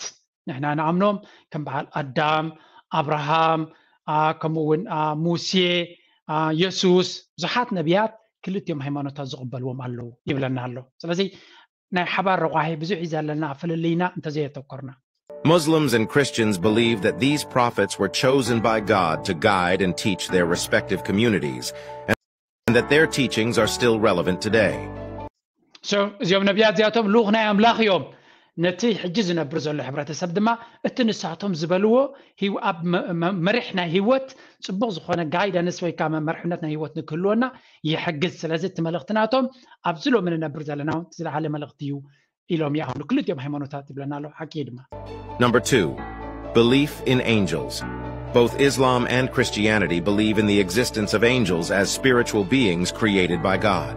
ንሕና ንኣምኖም ከም በዓል ኣዳም፣ ኣብርሃም፣ ከምኡ እውን ሙሴ፣ የሱስ ብዙሓት ነቢያት ክልቲኦም ሃይማኖታት ዝቕበልዎም ኣለዉ ይብለና ኣሎ። ስለዚ ናይ ሓባር ረቋሒ ብዙሕ እዩ ዘለና ፍልልይና እንተዘየተኮርና። Muslims and Christians believe that these prophets were chosen by God to guide and teach their respective communities, and that their teachings are still relevant today. እዚኦም ነቢያት እዚኣቶም ልኡኽ ናይ ኣምላኽ እዮም። ነቲ ሕጂ ዝነብር ዘሎ ሕብረተሰብ ድማ እቲ ንሳቶም ዝበልዎ ኣብ መሪሕ ናይ ህይወት ፅቡቕ ዝኾነ ጋይዳንስ ወይ ከዓ መመርሕነት ናይ ህይወት ንክህልወና ይሕግዝ። ስለዚ እቲ መልእኽቲ ናቶም ኣብዚ ሎሚ ንነብር ዘለና እውን ዝለዓለ መልእኽቲ እዩ ኢሎም ይኣምኑ። ክልቲኦም ሃይማኖታት ይብለና ኣሎ። ሓቂ ድማ Number two, belief in angels. Both Islam and Christianity believe in the existence of angels as spiritual beings created by God.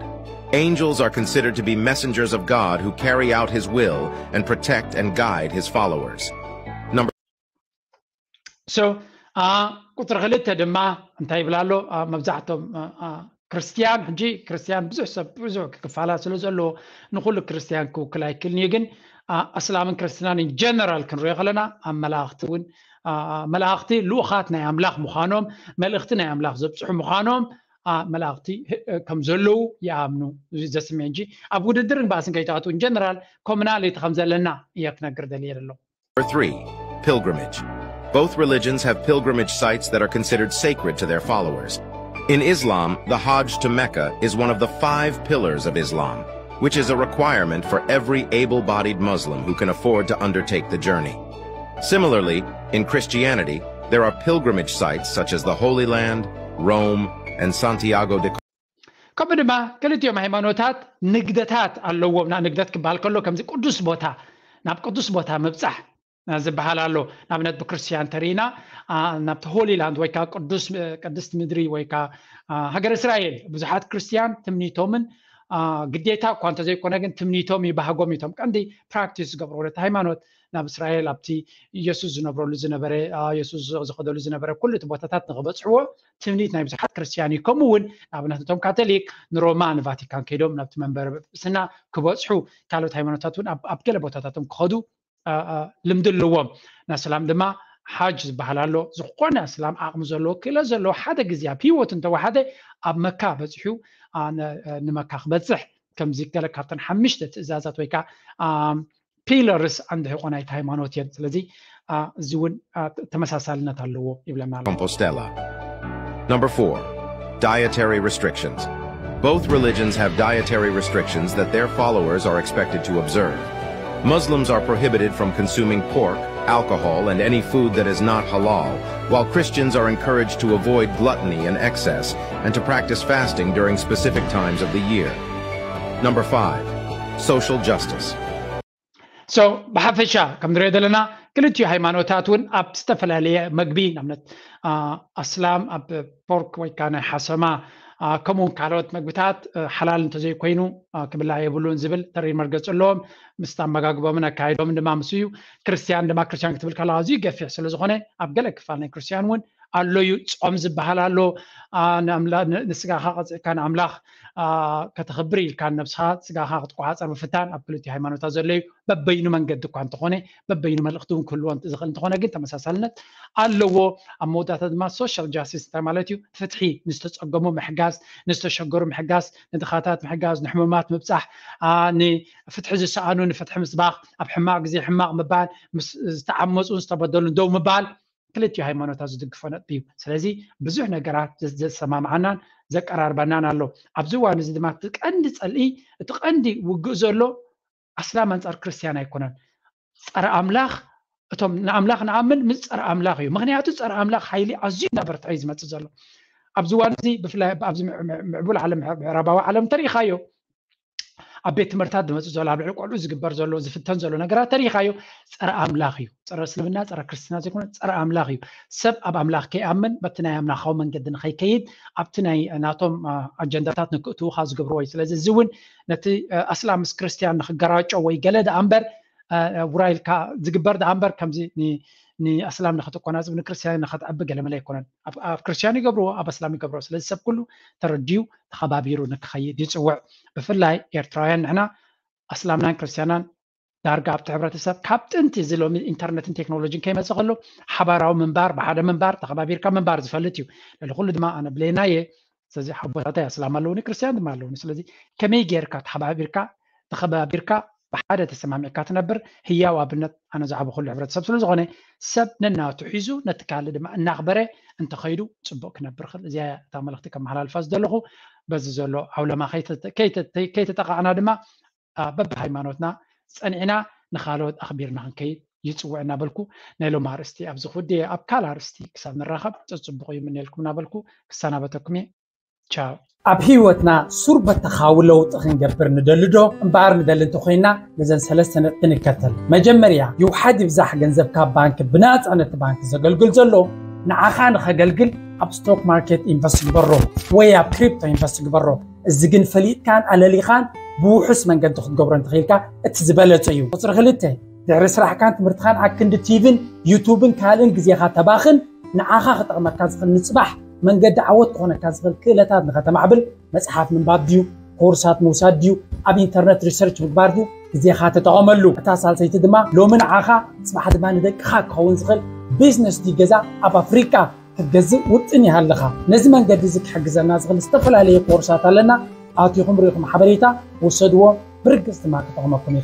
Angels are considered to be messengers of God who carry out his will and protect and guide his followers. Number so ቁፅሪ ክልተ ድማ እንታይ ይብላ ኣሎ? መብዛሕቶም ክርስትያን ሕጂ ክርስትያን ብዙሕ ሰብ ብዙሕ ክፋላት ስለ ዘለዎ ንኩሉ ክርስትያን ክውክል ኣይክልን እዩ። ግን ኣስላምን ክርስትናን ጀነራል ክንሪኦ ከለና ኣብ መላእኽቲ እውን መላእኽቲ ልኡኻት ናይ ኣምላኽ ምዃኖም መልእኽቲ ናይ ኣምላኽ ዘብፅሑ ምዃኖም መላእኽቲ ከም ዘለዉ ይኣምኑ። ዘስምዕ እንጂ ኣብ ውድድርን ባእስን ከይተኣትው ጀነራል ኮምናሊቲ ከም ዘለና እየ ክነግር ደልየ ዘሎ። Number three, pilgrimage. Both religions have pilgrimage sites that are considered sacred to their followers. In Islam, the Hajj to Mecca is one of the five pillars of Islam. which is a requirement for every able bodied Muslim who can afford to undertake the journey. Similarly, in Christianity, there are pilgrimage sites such as the Holy Land, Rome, and Santiago de ከምኡ ድማ ክልቲኦም ሃይማኖታት ንግደታት ኣለዎም። ና ንግደት ክበሃል ከሎ ከምዚ ቅዱስ ቦታ ናብ ቅዱስ ቦታ ምብጻሕ ዝበሃል ኣሎ። ንኣብነት ብክርስቲያን ተሪኢና ናብቲ ሆሊ ላንድ ወይ ከዓ ቅዱስ ቅድስቲ ምድሪ ወይ ከዓ ሃገር እስራኤል ብዙሓት ክርስቲያን ትምኒቶምን ግዴታ እኳ እንተዘይኮነ ግን ትምኒቶም ይባህጎም እዩ። እቶም ቀንዲ ፕራክቲስ ዝገብርዎ ነቲ ሃይማኖት ናብ እስራኤል ኣብቲ ኢየሱስ ዝነብረሉ ዝነበረ ኢየሱስ ዝኸደሉ ዝነበረ ኩሉ እቲ ቦታታት ንክበፅሕዎ ትምኒት ናይ ብዙሓት ክርስቲያን እዩ። ከምኡ እውን ንኣብነት እቶም ካቶሊክ ንሮማ ንቫቲካን ከይዶም ናብቲ መንበረ ጵጵስና ክበፅሑ ካልኦት ሃይማኖታት እውን ኣብ ገለ ቦታታቶም ክኸዱ ልምዲ ኣለዎም። ንእስላም ድማ ሓጅ ዝበሃል ኣሎ። ዝኾነ እስላም ዓቕሚ ዘለዎ ክእለት ዘለዎ ሓደ ግዜ ኣብ ህይወት እንተወሓደ ኣብ መካ በፂሑ ንመካ ክበፅሕ ከምዚ ገለ ካብተን ሓምሽተ ትእዛዛት ወይ ከዓ ፒለርስ ኣንድ ሕቆ ናይቲ ሃይማኖት እየን። ስለዚ እዚ እውን ተመሳሳልነት ኣለዎ ይብለና ኣሎ። Compostela. Number four, dietary restrictions. Both religions have dietary restrictions that their followers are expected to observe. Muslims are prohibited from consuming pork, alcohol, and any food that is not halal, while Christians are encouraged to avoid gluttony and excess and to practice fasting during specific times of the year. Number five, social justice. So ብሓፈሻ ከም ንሪኦ ዘለና ክልቲኡ ሃይማኖታት እውን ኣብ ዝተፈላለየ መግቢ ንኣብነት ኣስላም ኣብ ፖርክ ወይ ከዓ ናይ ሓሰማ ከምኡውን ካልኦት መግብታት ሓላል እንተዘይኮይኑ ክብላዕ የብሉን ዝብል ተሪር መርገፂ ኣለዎም። ምስቲ ኣመጋግቦምን ኣካይዶምን ድማ ምስ እዩ። ክርስቲያን ድማ ክርስቲያን ክትብል ከለካ ኣዝዩ ገፊሕ ስለዝኾነ ኣብ ገለ ክፋል ናይ ክርስቲያን እውን ኣሎ እዩ። ፆም ዝበሃል ኣሎ። ንስጋኻ ቀፂዕካ ንኣምላኽ ከተኽብር ኢልካ ነብስኻ ስጋኻ ክትቆፃፀር ምፍታን ኣብ ክልቲኡ ሃይማኖታት ዘሎ እዩ። በበይኑ መንገዲ እኳ እንተኾነ በበይኑ መልእኽቲ እውን ክህልዎ ዝኽእል እንተኾነ ግን ተመሳሳልነት ኣለዎ። ኣብ መወዳእታ ድማ ሶሻል ጃስቲስ እንታይ ማለት እዩ? ፍትሒ፣ ንዝተፀገሙ ምሕጋዝ፣ ንዝተሸገሩ ምሕጋዝ፣ ንድኻታት ምሕጋዝ፣ ንሕሙማት ምብፃሕ፣ ንፍትሒ ዝሰኣኑ ንፍትሒ ምስባኽ፣ ኣብ ሕማቕ ግዜ ሕማቕ ምባል፣ ዝተዓመፁን ዝተበደሉን ደው ምባል ክልቲኡ ሃይማኖታት ዝድግፎ ነጥቢ እዩ። ስለዚ ብዙሕ ነገራት ዘሰማምዓናን ዘቀራርበናን ኣሎ። ኣብዚ እዋን እዚ ድማ እቲ ቀንዲ ፀልኢ እቲ ቀንዲ ውግእ ዘሎ ኣስላም ኣንፃር ክርስትያን ኣይኮነን። ፀረ ኣምላኽ እቶም ንኣምላኽ ንኣምን ምስ ፀረ ኣምላኽ እዩ። ምክንያቱ ፀረ ኣምላኽ ሓይሊ ኣዝዩ እናበርትዐ እዩ ዝመፅእ ዘሎ። ኣብዚ እዋን እዚ ብፍላይ ኣብዚ ምዕቡል ዓለም ምዕራባዊ ዓለም ተሪኢኻዮ ኣብ ቤት ትምህርታት ዝመፅእ ዘሎ ኣብ ልዕሊ ቆልዑ ዝግበር ዘሎ ዝፍተን ዘሎ ነገራት ተሪኢኻዮ ፀረ ኣምላኽ እዩ። ፀረ እስልምና ፀረ ክርስትና ዘይኮነ ፀረ ኣምላኽ እዩ። ሰብ ኣብ ኣምላኽ ከይኣምን በቲ ናይ ኣምላኻዊ መንገዲ ንኸይከይድ ኣብቲ ናይ ናቶም ኣጀንዳታት ንክእትውኻ ዝገብርዎ እዩ። ስለዚ እዚ እውን ነቲ ኣስላም ምስ ክርስትያን ንክገራጮ ወይ ገለ ደኣ እምበር ውራይ ኢልካ ዝግበር ደኣ እምበር ከምዚ ንኣስላም ንክትቆናፅብ ንክርስትያን ንክትዕቢ ገለመለ ኣይኮነን። ኣብ ክርስትያን ይገብርዎ ኣብ ኣስላም ይገብርዎ። ስለዚ ሰብ ኩሉ ተረዲኡ ተኸባቢሩ ንክኸይድ ይፅውዕ። ብፍላይ ኤርትራውያን ንሕና ኣስላምናን ክርስትያናን ዳርጋ ኣብቲ ሕብረተሰብ ካብ ጥንቲ እዚ ሎሚ ኢንተርነትን ቴክኖሎጂን ከይመፀ ከሎ ሓባራዊ ምንባር ብሓደ ምንባር ተኸባቢርካ ምንባር ዝፈልጥ እዩ። ልዕሊ ኩሉ ድማ ኣነ ብሌናየ ስለዚ ሓቦታተይ ኣስላም ኣለውኒ ክርስትያን ድማ ኣለውኒ። ስለዚ ከመይ ጌርካ ተኸባቢርካ ተኸባቢርካ ብሓደ ተሰማሚዕካ ትነብር ህያው ኣብነት ኣነ ዝዓበኹሉ ሕብረተሰብ ስለዝኾነ ሰብ ነናቱ ሒዙ ነቲ ካልእ ድማ እናኽበረ እንተኸይዱ ፅቡቕ ክነብር ክእል። እዚኣ እታ መልእኽቲ ከመሓላልፋ ዝደለኹ። በዚ ዘሎ ዓውለማ ከይተጠቃዕና ድማ በብሃይማኖትና ፀኒዕና ንኻልኦት ኣኽቢርና ክንከይድ ይፅውዕ እናበልኩ ናይ ሎም ኣርእስቲ ኣብዚ ክውድየ ኣብ ካልእ ኣርእስቲ ክሳብ ንራኸብ ፅፅቡቕ ይምነልኩም እናበልኩ ክሰናበተኩም እየ። ቻው። ኣብ ህይወትና ሱር በተኻዊ ለውጢ ክንገብር ንደሊ ዶ? እምበኣር ንደሊ እንተኾይና ነዘን ሰለስተ ነጥቢ ንከተል። መጀመርያ ይውሓድ ይብዛሕ ገንዘብካ ባንክ ብናፃ ነቲ ባንክ ዘገልግል ዘሎ ንዓኻ ንኸገልግል ኣብ ስቶክ ማርኬት ኢንቨስት ግበሮ ወይ ኣብ ክሪፕቶ ኢንቨስት ግበሮ። እዚ ግን ፈሊጥካን ኣለሊኻን ብውሑስ መንገዲ ክትገብሮ እንተኽኢልካ እቲ ዝበለፀ እዩ። ቁፅሪ ክልተ ድሕሪ ስራሕካን ትምህርትኻን ኣክንዲ ቲቪን ዩቱብን ካልእን ግዜኻ ተባኽን ንዓኻ ክጠቕመካ ዝኽእል ንፅባሕ መንገዲ ዓወት ክኾነካ ዝኽእል ክእለታት ንኸተማዕብል መፅሓፍ ምንባብ ድዩ ኮርሳት ምውሳድ ድዩ ኣብ ኢንተርነት ሪሰርች ምግባር ድዩ ግዜኻ ተጠቐመሉ። እታ ሳልሰይቲ ድማ ሎሚ ንዓኻ ፅባሕ ድማ ንደቅኻ ክኸውን ዝኽእል ቢዝነስ ድዩ ገዛ ኣብ ኣፍሪቃ ክትገዝእ ውጥን ይሃለኻ። ነዚ መንገዲ እዚ ክሕግዘና ዝኽእል ዝተፈላለየ ኮርሳት ኣለና። ኣቲኹም ርኢኹም ሓበሬታ ውሰድዎ። ብርግፅ ድማ ክጠቕመኩም እዩ።